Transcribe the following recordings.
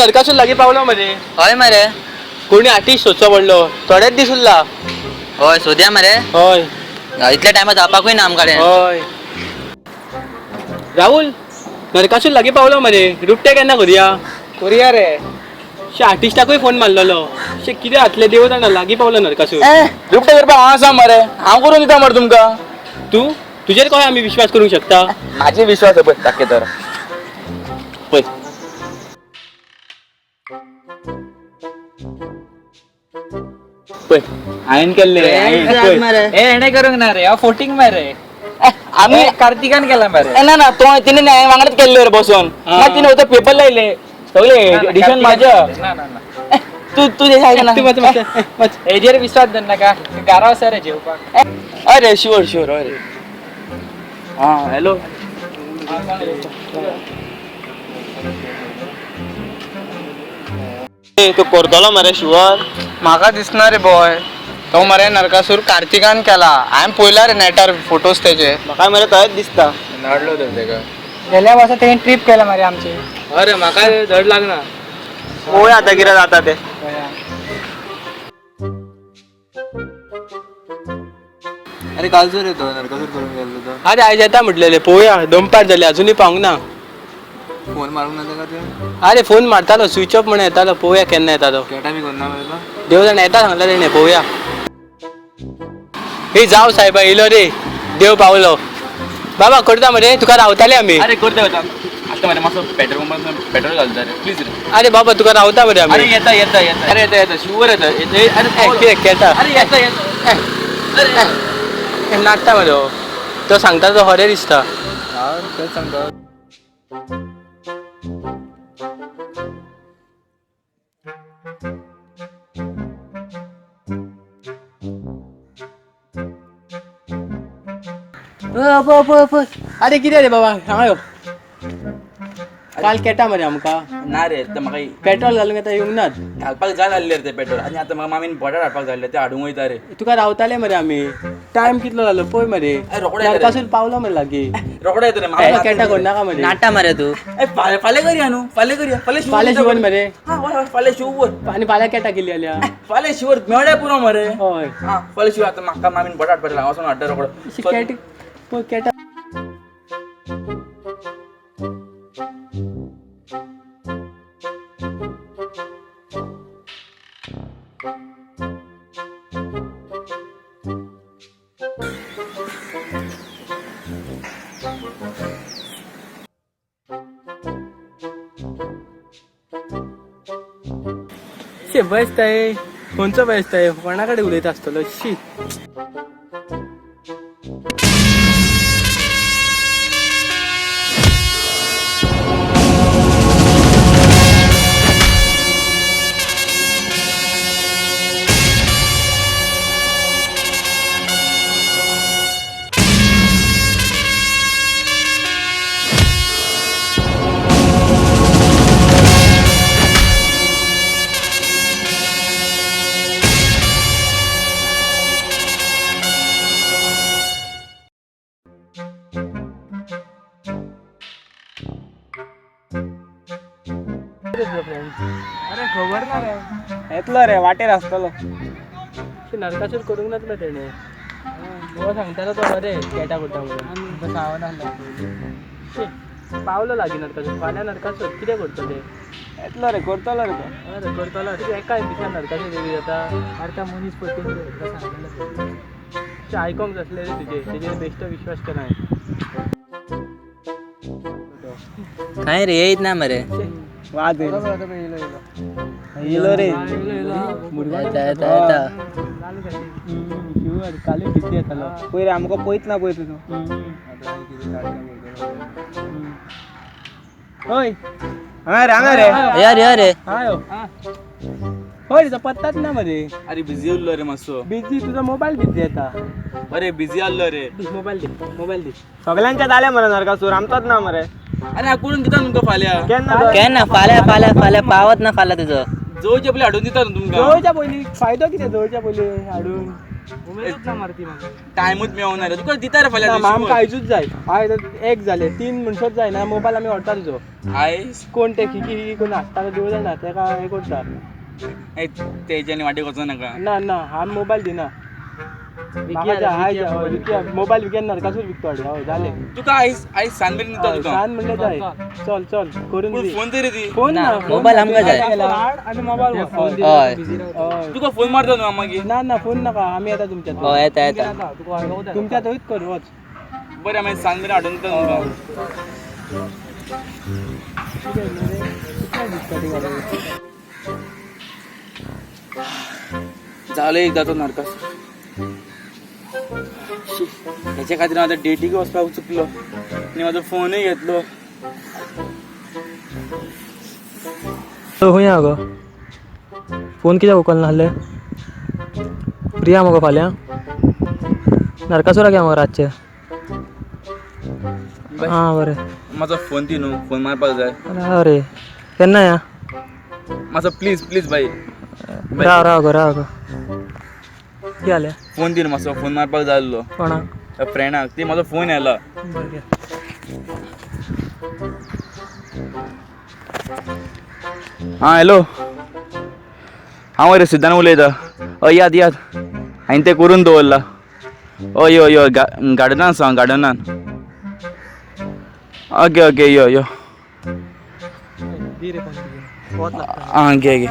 नरकासूर लागीं पावलो मरे. हय मरे. कोणी आर्टिस्ट सोदचो पडलो, थोडेच दीस उरला. हय सोदया मरे. हय. इतल्या टायमार जावपाकूय ना आमकडे. हय राहुल, नरकासूर लागीं पावलो मरे, रुपटे केन्ना करुया? करुया रे. शे आर्टिस्टाकूय फोन मारलेलो. शे कितें जातलें देव जाणा, लागीं पावलो नरकासूर. रुपटे करपाक हांव आसा मरे, हांव करून दिता मरे तुमकां. तूं तुजेर कशें आमी विश्वास करूंक शकता? म्हाजे विश्वास पळय दाखय तर पळय. पळय हांवें केल्ले. हेणे करूंक ना रे, हांव फोटींग मरे. आमी कार्तिकान केला मरे. ना ना, तो तिने हांवें वांगडाच केल्ले रे बसून. मागीर तिने वयता पेपर लायले सगळे एडिशन म्हाज्या. ना ना ना, तूं तूं तेजें तूं वच वच वच. हेजेर विश्वास दवर नाका, घरा वचो रे जेवपाक. अरे शुअर शुअर. अरे हां हॅलो. तूं करतलो मरे शुअर? म्हाका दिसना रे बॉय, तो मरे नरकासूर कार्तिकान केला. हांवें पळयला रे नेटार फोटोज तेजे. म्हाका मरे तहेच दिसता. नाडलो तर तेका. गेल्या वर्सा तेणी ट्रीप केला मरे आमची. अरे म्हाका धड लागना. पळोवया आतां कितें जाता तें. अरे कालचो रे तो नरकासूर करून गेल्लो तो. अरे आयज येता म्हटलेले, पळोवया. दनपार जाली अजुनूय पावूंक ना. फोन मारूंक ना तेका ते? अरे फोन मारतालो, स्विच ऑफ म्हण येतालो. पळोवया केन्ना येता तो. केटा बी कोन्ना मरे तो. देव जाणा, येता सांगला तेणे, पळोवया. हे जाव साहेबा, येयलो रे देव पावलो. बाबा करता मरे, तुका रावताले आमी. अरे करता करता, आतां मरे मातसो पेट्रोल पंपार पेट्रोल घालता रे प्लीज रे. अरे बाबा तुका रावता मरे अरे आमी. येता येता येता. अरे येता येता शुअर येता येता. अरे कितें केटा? अरे येता येता. हे नाडटा मरे हो. तो सांगता तो खरें दिसता. हांव तेच सांगता. अरे कितें रे बाबा, हांगा यो. काल केटा मरे आमकां. ना रे, ते म्हाका पेट्रोल घालूंक येता येवंक नात. घालपाक जाय जाल्ले रे ते पेट्रोल. आनी आतां म्हाका मामीन बटाट हाडपाक जाल्ले, ते हाडूंक वयता रे. तुका रावताले मरे आमी. टायम कितलो जालो पळय मरे. अरे रोखडे येता रे. नरकासूर पावलो मरे लागीं. रोखडे येता रे. बाबा केटा करनाका मरे. नाटा मरे तूं. फाल्यां करया न्हू, फाल्यां करया. फाल्यां फाल्यां शिवर मरे. हां हय फाल्यां शुवर. आनी फाल्यां केटा केली जाल्यार? फाल्यां शुवर मेळ्ळ्यार पुरो मरे. हय. हां फाल्यां शुवर. आतां म्हाका मामीन बटाट हाडपाक हांव वचोन हाडटा रोखडो. केट पळय केटा. शे बेस्ट आहे, खंयचो बेस्ट आहे, कोणा कडेन उलयता आसतलो. शी अरे खबर ना रे, येतलो रे वाटेर आसतलो. नरकासूर करूंक नातलो तेणें. हो सांगतालो तो बरें केटा करता म्हणून. शी पावलो लागीं नरकासूर. फाल्यां नरकासूर कितें करतले? येतलो रे, करतलो रे तो. अरे करतलो. एका दिसा नरकासूर रेडी जाता. अरे त्या मनीस पटींग रे, तुका सांगलेलें. आयकोंक जासलें रे तुजें, तेजेर बेश्टो विश्वास केला हांवें. खंय रे, येयत ना मरे. वाज येयलो रे. येता येता येता. शुअर कालूय बिजी येतालो. पयर आमकां पळयत ना पळय तूं. हय हांगा रे, हांगा रे. यो रे यो रे. हां यो. हय तुजो पत्ताच ना मरे. अरे बिजी उरलो रे मातसो. बिजी? तुजो मोबायल बिजी येता. अरे बिजी आहलो रे. मोबायल दी, मोबायल दी. सगळ्यांच्या जाले मरे नरकासूर, आमचोच ना मरे. अरे हांव करून दिता तुमकां फाल्यां. केन्ना तो? केन्ना फाल्यां फाल्यां फाल्यां पावत ना फाल्यां तुजो. जवळचे पयलीं हाडून दिता न्हू तुमकां. जवळच्या पयलीं फायदो कितें? जवळच्या पयलीं हाडून उमेदूच ना मारती म्हाका. टायमूच मेळना रे तुका दिता रे फाल्यां. ना, आमकां आयजूच जाय. आयज एक जाले 3 म्हणसर जाय ना मोबायल आमी व्हरता तुजो. आयज कोण ते खिकी खिकी करून हाडटा दिवं जायना तेका हें करता. तेज्यानी वाटेक वचो नाका. ना ना हांव मोबायल दिना. मोबायल विकून नरकासूर विकतो हाडून. हय जालें. तुका आयज आयज सांज मेरेन दिता तुका. सांज म्हणल्यार जाय. चल चल करून दी. फोन तरी दी. फोन ना, मोबायल आमकां जाय. आनी मोबायल हय हय. तुका फोन मारता न्हू मागीर. ना ना फोन नाका, आमी येता तुमच्या. हय येता येता. तुमच्या थंयच कर वच. बरें मागीर सांज मेरेन हाडून दिता तुमकां. जालो एकदां तो नरकासूर. हेच्या खातीर हांव आतां डेटीक वचपाक चुकलो आनी म्हाजो फोनूय घेतलो. खंय गो फोन कित्याक उखलना आहले? फ्री आहा मगो फाल्यां? नरकासुराक या मगो रातचें. आं बरें. म्हाजो फोन दी न्हू, फोन मारपाक जाय. राव रे, केन्ना या? मातसो प्लीज प्लीज बाई. राव राव गो राव गो. कितें जालें? फोन दी न्हू मातसो, फोन मारपाक जाय आसलो. कोणाक? त्या फ्रेंडाक. ती म्हाजो फोन येयला. बरें. आं हॅलो, हांव रे सिद्धांत उलयतां. हय याद याद हांवें तें करून दवरलां. हय हय हय गार्डनान आसा हांव, गार्डनान. ओके ओके यो यो. दी रे फोन तुजो. आं घे घे.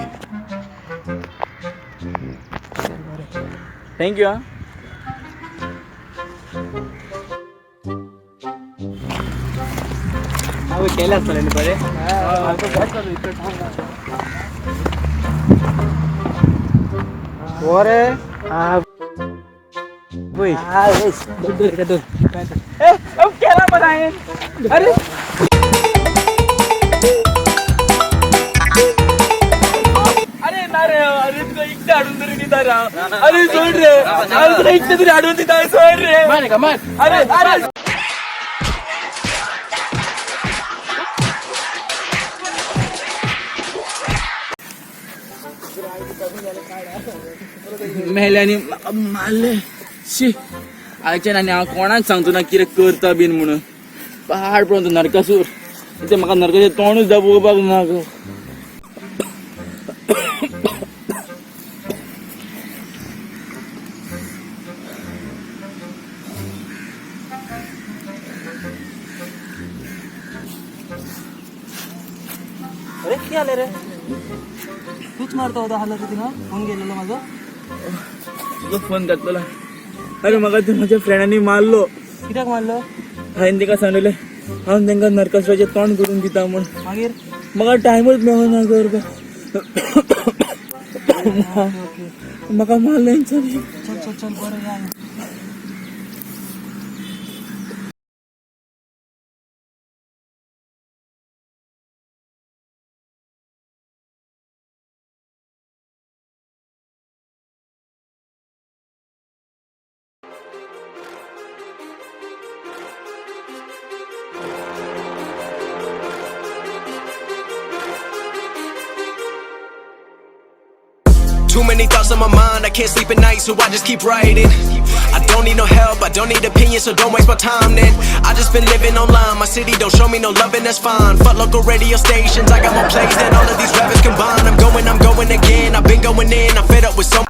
Thank you. आं हांवें केलें आसतलें न्ही बरें. हो रे. आं पळय. केला पण हांवें. अरे अरे ना रे, अरे तुका एकटें हाडून तरी दिता रे हांव. अरे सोड रे, अरे तुका एकटें तरी हाडून दिता, सोड रे. मार हेका मार. अरे अरे मेल्यांनी म्हाका मारलें. शी, आयच्यान आनी हांव कोणाक सांगचो ना कितें करता बीन म्हणून. पाड पडून तो नरकासूर. ते म्हाका नरकासूर तोंडूच दाखोवपाक ना गो. अरे कितें जालें रे? तूच मारता होता हालो थिंगा फोन गेलेलो म्हाजो. तुजो फोन घातलेलो. अरे म्हाका ते म्हाज्या फ्रेंडांनी मारलो. कित्याक मारलो? हांवें ताका सांगलेलें हांव तांकां नरकासुराचें तोंड करून दिता म्हूण. मागीर म्हाका टायमूच मेळना करपाक. म्हाका मारलें तेंच्यांनी. चल चल चल बरें या. Too many thoughts on my mind, I can't sleep at night, so I just keep writing. I don't need no help, I don't need opinions, so don't waste my time then. I just been living online, my city don't show me no love and that's fine. Fuck local radio stations, I got more plays than all of these rappers combined. I'm going again, I've been going in, I'm fed up with so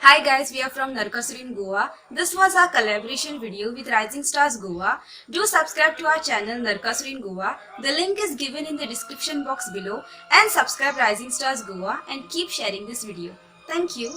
Hi guys, we are from Narkasur in Goa. This was our collaboration video with Rising Stars Goa. Do subscribe to our channel Narkasur in Goa. The link is given in the description box below, and subscribe Rising Stars Goa and keep sharing this video. Thank you.